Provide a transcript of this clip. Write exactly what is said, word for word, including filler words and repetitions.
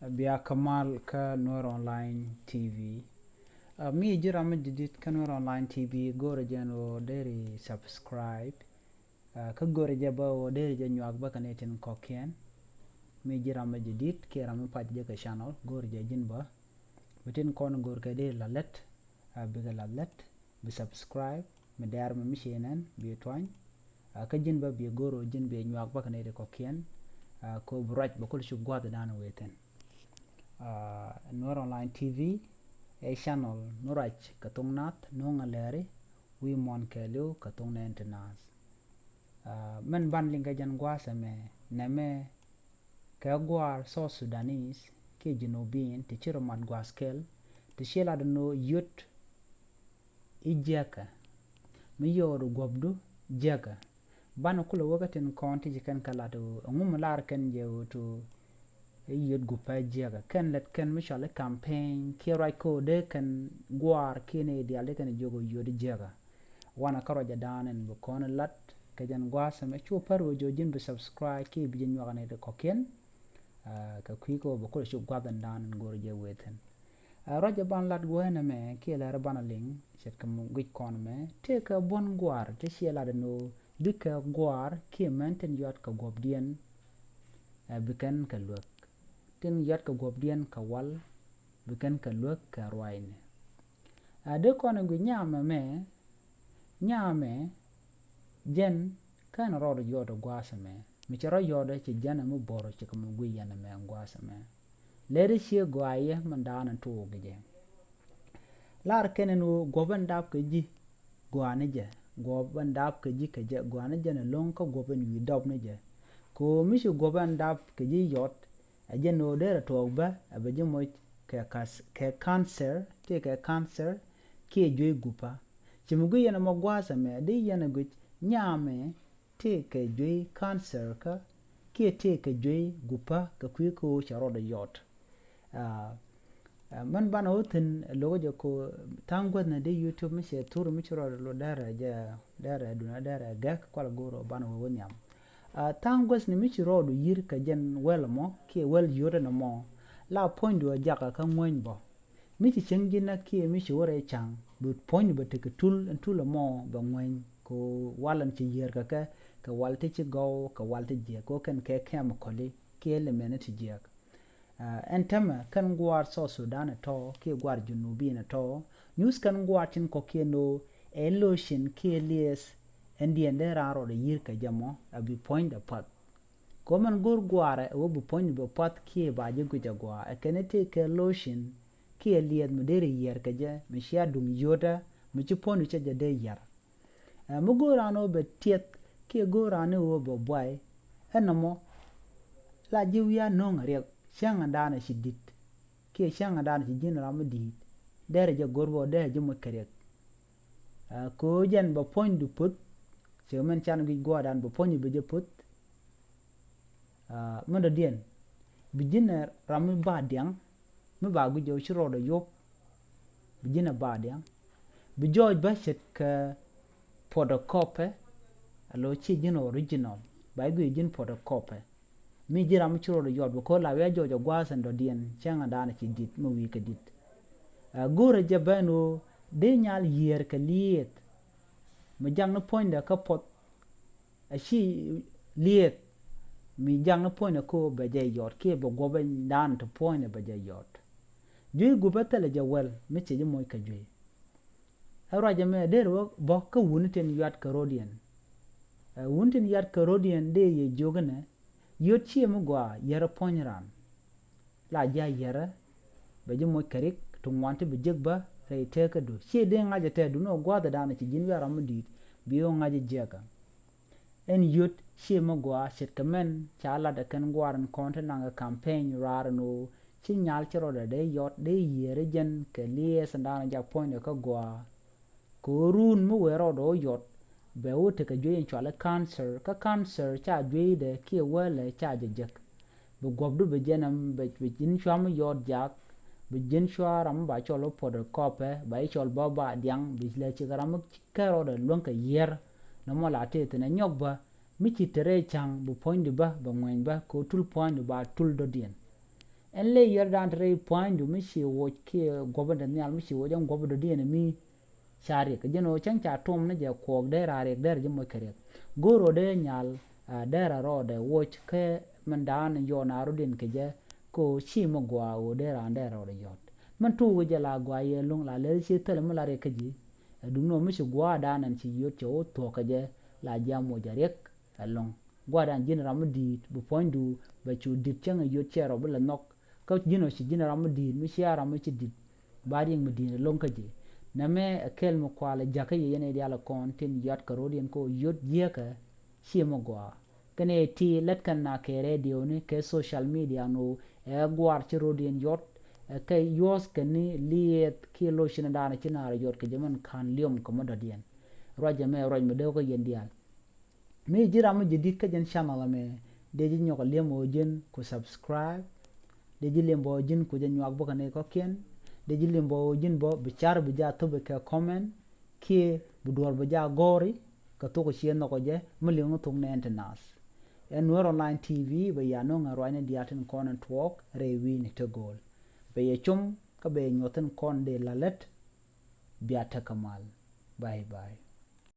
Bia kä mal kä Nuer Online T V. Mi ji̱ ram mi jadid kä Nuer Online T V, go̱rɛ jɛn ɣöö deri subscribe. Kä go̱rɛ jɛ bä ɣöö deri jɛ nyuak bä kɛ ni tin kɔ̱kiɛn. Mi ji̱ ram mi jadid kiɛ ram mi pac jɛ kɛ channel, go̱rɛ jɛ ji̱n bä. Bi tin kɔn go̱r kɛ deri la lät, bikɛ la lät, bi subscribe, mi dɛr mi mi ci nɛn bi tuany. Kä ji̱n bä bi go̱r ɣöö ji̱n bi nyuak bä kɛ ni tin kɔ̱kiɛn. Kɛ ɣöö bi ruac bä kul ci gua̱th dan wee thin. Nuer Online T V ɛ channel nu ruac kɛ thok nath, nu ŋa lɛri wi̱i̱ muɔ̱n kɛɛliw kɛ thok nɛn ti naath. Mɛn ban liŋ kɛ jɛn gua̱a̱th ɛmɛ, nɛmɛ kɛ gua̱a̱r South Sudanese kiɛ Junubin ti ci rɔ mat gua̱a̱th kɛl, ti ci lat ni ɣöö yöt i̱ jiäkä, mi yɔɔd guɔ̱pdu jiäkä. Banɛ kulɛ wä kä tin kɔn ti ci kɛn kɛ lat ɣöö ɛŋu mi lar kɛn jɛ ɣöö to i̱ yöt gup pɛ jiäkä. Kɛn lät kɛn mi cɔal i̱ campaign kiɛ ruac kä ɣöö dee kɛn gua̱a̱r kiɛ ni diaal dee kɛn jiök ɣöö yöt jiäkä. Wanɛ kä ruacɛ dan ɛn bi kɔn lat kɛ jɛn gua̱a̱th ɛmɛ, cu pär ɣöö jiök ji̱n bi subscribe kiɛ bi jɛ nyuak ni ti kɔ̱kiɛn. Kɛ kui̱ kä ɣöö bɛ kulɛ cu gua̱th ɛn dan ɛn go̱r jɛ wee thin. Ruacɛ ban lat gua̱a̱th ɛmɛ kiɛ lɛr banɛ liŋ ce̱tkɛ mi guic kɔn ɛmɛ, tëëkɛ buɔ̱n gua̱a̱r ti ciɛ lat ɛn ɣöö bikɛ gua̱a̱r kiɛ mɛn tin yɔat kɛ guɔ̱pdiɛn, bi kɛn kɛ luäk. Tin yɔat kɛ guɔ̱pdiɛn kɛ wal, bi kɛn kɛ luäk kɛ ruaacni. Dee kɔn ɛ guic nyamɛ mɛ, nyamɛ jɛn kɛn rɔɔd yɔɔt gua̱a̱th ɛmɛ. Mi cɛ rɔ yɔɔt ci jɛn ɛ mi bo̱r ci kɛ mi guic yɛn ɛmɛ gua̱a̱th ɛmɛ. Lɛri ciɛ gɔaa yɛ min daanɛ tuuk jɛ. Lar kɛn ɛn ɣöö guɔ̱p ɛn dap kɛ ji̱ gɔaa ni jɛ, guɔ̱p ɛn dap kɛ ji̱ kɛ jɛ gɔaa ni jɛ ni lo̱ŋ kä guɔ̱p ɛn wi̱i̱ dɔp ni jɛ. Kɛ ɣöö mi ci guɔ̱p ɛn dap kɛ ji̱ yɔt, ɛ jɛn ɣöö derɛ tuɔɔk bä ɛ bɛ ji̱ moc kɛ kas-, kɛ cancer, tëëkɛ cancer kiɛ juey gupa. Ci mi guic yɛn ɛmɔ gua̱a̱th ɛmɛ, di yɛn ɛ guic nyamɛ tëëkɛ juey cancer kä kiɛ tëëkɛ juey gupa kɛ kui̱ kä ɣöö ca rɔɔdɛ yɔt. Mɛn banɛ wä thi̱n lokä jɛ ko tha̱a̱ŋ guäth ni di YouTube mi cɛ thur mi ci rɔɔdɛ lo dɛrɛ jɛ dɛrɛ duna dɛrɛ gɛk kual go̱o̱r banɛ wä wä nhiam. Tha̱a̱ŋ guäth ni mi ci rɔɔdu yi̱r kɛ jɛn wäl mɔ kiɛ wäl yio̱tɛ ni mɔ la puɔ̱nydu a jakä kä ŋuäny bɔ. Mi ci cieŋ ji̱n nä kiɛ mi ci wä rɛy ca̱ŋ bi puɔ̱nydu bɛ tekɛ tul ɛn tul ɛmɔ bɛ ŋuäny kɛ wal ɛn ci yiër kɛ kɛ kɛ wal ti ci gɔw kɛ wal ti jiɛk kɛ kɛn kɛ kɛm kɔli kiɛ lɛ mɛn ti jiɛk. Ɛn tämɛ kɛn gua̱a̱r South Sudan ɛ tɔ kiɛ gua̱a̱r Junubin ɛ tɔ nyuth kɛn gua̱a̱r tin kɔ̱kiɛn ɣöö ɛ lotion kiɛ lieth ɛn diɛn dee raan rɔɔdɛ yi̱r kɛ jɛ mɔ a bi puɔ̱nydɛ path. Kɛ ɣöö mɛn go̱o̱r gua̱a̱rɛ ɛ wä bi puɔ̱ny bɛ puath kiɛ ba ji̱ guic agua ɛ kɛn i̱ tëëkɛ lotion kiɛ liɛth mi deri yiɛr kɛ jɛ mi cia duŋ yio̱tdä mi ci puɔ̱ny cɛ jɛ dee yiɛr. Ɛ mi go̱o̱r raan ɣöö bɛ tiɛth kiɛ go̱o̱r raan i̱ ɣöö bɛ buay. Ɛn nɔmɔ la ji̱ wi̱i̱ a no̱o̱ŋ a riɛk cäŋ ɛn daanɛ ci di̱t kiɛ cäŋ ɛn daanɛ ci ji̱n ram mi di̱i̱t. Derɛ jɛ go̱r bä derɛ ji̱ moc kɛ riɛk. Kɛ ɣöö jɛn bɛ puɔ̱nydu poth cɛ mɛn can guic gua̱a̱r dan bɛ puɔ̱nydu bɛ jɛ poth. Min dɔ̱diɛn bi ji̱n ɛ ram mi ba diaŋ mi ba guic ɛ ci rɔɔdɛ yop. Bi ji̱n ɛ ba diaŋ bi jɔɔc bä ce̱tkɛ photocopy. Alo ci ji̱n original ba ji̱ guic ji̱n photocopy. Mi ji̱ ram mi ci rɔɔdɛ yɔt bi ko̱r la wi̱i̱ a jɔɔc ɛ gua̱a̱th ɛn dɔ̱diɛn cäŋ ɛ daanɛ ci di̱t mi wi̱i̱ kɛ di̱t. Ɛ go̱o̱rɛ jɛ ben ɣöö dee nyal yiëër kɛ lieth mi jak ni puɔ̱nydɛ kä puɔth. A ci lieth mi jak ni puɔ̱nydɛ kä ɣöö bɛ jɛ yɔt kiɛ bɛ guɔ̱pɛ dan ti puɔ̱nydɛ bɛ jɛ yɔt. Juey gup ɛ thilɛ jɛ wɛl mi cɛ ji̱ moc kɛ juey. Ɛ ruac ɛmɛ der wä bä kä wuni tin yuat kɛ ro̱diɛn. Ɛ wuni tin yuat kɛ ro̱diɛn dee yɛ jiök inɛ yöt ciɛ mi gɔaa yɛrɛ puɔ̱ny ran. La ji̱ a yɛrɛ bɛ ji̱ moc kɛ rik ti ŋuan ti bi jek bä rɛy teekädu ciɛ dee ŋa̱c ɛ tɛɛdu ni ɔ gua̱a̱th ɛ da̱a̱n ɛ ci ji̱n wiaa ram mi di̱i̱t bi ɣä ŋa̱c ɛ jiɛkä. Ɛn yöt ciɛ mi gɔaa ce̱tkɛ mɛn ca lat ɛ kɛn gua̱a̱r in kɔn ti naŋ kɛ campaign raar ɛn ɣöö ci nyal ci rɔɔdɛ dee yɔt dee yiëër ɛ jɛn kɛ liɛɛth ɛn da̱a̱n ɛ jak puɔ̱nydɛ kä gɔaa. Kɛ ɣöö ruun mi wëë rɔɔdɛ wä yɔt bɛ wä tekɛ juey in cual i̱ cancer kä cancer ca jueydɛ kiɛ wälɛ ca jɛ jek. Bi guɔ̱pdu bi jɛn ɛm bi ji̱n cua mi yɔɔt jak bi ji̱n cua ram mi ba cɔl wä photocopy ba i̱ cɔl bä ba diaŋ bi lɛ cik ram mi kɛ rɔɔdɛ luäŋ kɛ yiër. Nɔmɔ la tëë thi̱n ɛ nyɔk bä mi ci te rɛy ca̱ŋ bi puɔ̱nydu bä bɛ ŋuɛny bä kɛ ɣöö tul puɔ̱nydu ba tul dɔ̱diɛn. Ɛn ley yɔrdan te rɛy pua̱nydu mi ci woc kiɛ guɔ̱pä dee nhial mi ci woc ɛn guɔ̱pä dɔ̱diɛn mi ca riɛk. Kɛ jɛn ɣöö cäŋ ca tom ni jɛ kuɔɔk dee raa riɛk dee rɛ ji̱ moc kɛ riɛk. Go̱o̱r ɣöö dee nyal dee rɛ rɔɔdɛ woc kɛ min daan yɔɔn a rɔ̱diɛn kɛ jɛ kɛ ɣöö ci mi gɔaa ɣöö dee raan dee rɔɔdɛ yɔ̱t. Min tuuk jɛ la gɔaa yɛ lo̱ŋ la lɛl ci thilɛ mi la riɛk kä ji̱. Ɛ duŋni ɣöö mi ci gua̱a̱r daan ɛn ci yöt cɛ wä thuɔ̱k kɛ jɛ la ji̱ a moc a riɛk ɛlɔ̱ŋ. Gua̱a̱r daan ji̱n ram mi di̱i̱t bi puɔ̱nydu bɛ cu di̱t cäŋ ɛ yöt cɛ rɔ bi lɛ nhɔk. Kä ji̱n ɔ ci ji̱n ram mi di̱i̱t mi cia ram mi ci di̱t. Ba riɛŋ mi di̱i̱t ɛlɔ̱ŋ kä ji̱. Nɛmɛ ɛ kɛl mi kualɛ jakä yɛ yɛn ɛ diaal ɛ kɔn tin yɔt kɛ ro̱diɛn kä ɣöö yöt jiäkä ci mi gɔaa. Kɛnɛ ti lät kɛn na kɛ rɛdioni kɛ social media ni ɣöö ɛ gua̱a̱r ci ro̱diɛn yɔt ɛ kɛ yuɔ̱th kɛn ni liɛth kiɛ lo̱c ci ni daanɛ ci naar yɔt kɛ jɛ mɛn ka̱n liɔm kɛ mi dɔ̱diɛn. Ruac ɛmɛ ruac mi dee wä kä yɛn diaal. Mi ji̱ ram mi ji̱ di̱t kä jɛn channel ɛmɛ dee ji̱ nyɔk a liɛm ɣöö ji̱n ku subscribe. Dee ji̱ liɛm bä ɣöö ji̱n ku jɛ nyuak bä kɛ nɛy kɔ̱kiɛn. Dee ji̱ liɛm bä ɣöö ji̱n bä bi car bi jaa thop kɛ comment kiɛ bi duɔ̱ɔ̱r bi jaa gɔ̱ri kɛ thok ciɛ nhɔk ɔ jɛ mi liŋ ni thok nɛɛn ti naath. Ɛn Nuer Online T V bɛ ya no̱ŋ ɛ ruacni diaal tin kɔn ɛn tuɔɔk rɛy wi̱i̱ni te go̱o̱l. Bɛ yɛ com kä bɛ yɛ nyuɔ̱th tin kɔn dee la lät. Bia tekɛ mal. Bye bye.